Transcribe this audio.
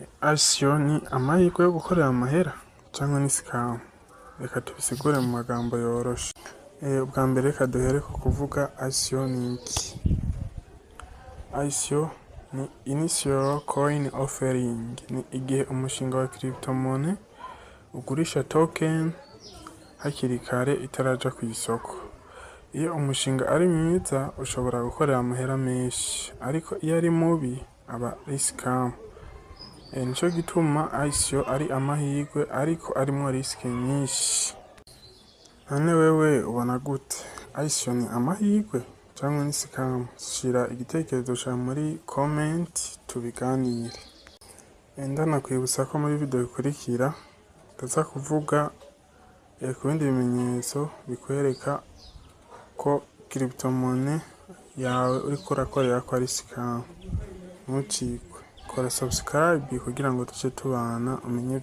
ICO ni amahirwe yo gukorera amahera canke ni scam? Reka tubisigure mu magambo yoroshe. Ubwa mbere reka duhere ku kuvuga ICO ni iki. ICO ni Initial Coin Offering, ni igihe umushinga wa cryptomonnaie ugurisha token hakiri kare itaraja kw'isoko. Iyo umushinga ari mwiza, ushobora gukorera amahera menshi, ariko iyo ari mubi aba ari scam. Nico gituma ICO ari amahirwe ariko arimwo risque nyinshi. None wewe ubona gute? ICO ni amahirwe canke ni scam? Shira igitekerezo cawe muri comment tubiganire. Ndanakwibutsa ko muri video ikurikira ndaza kuvuga ku bindi bimenyetso bikwereka ko cryptomonnaie yawe uriko urakorerako ari scam. Ntucikwe, kora subscribe kugira ngo tuce tubana umenye.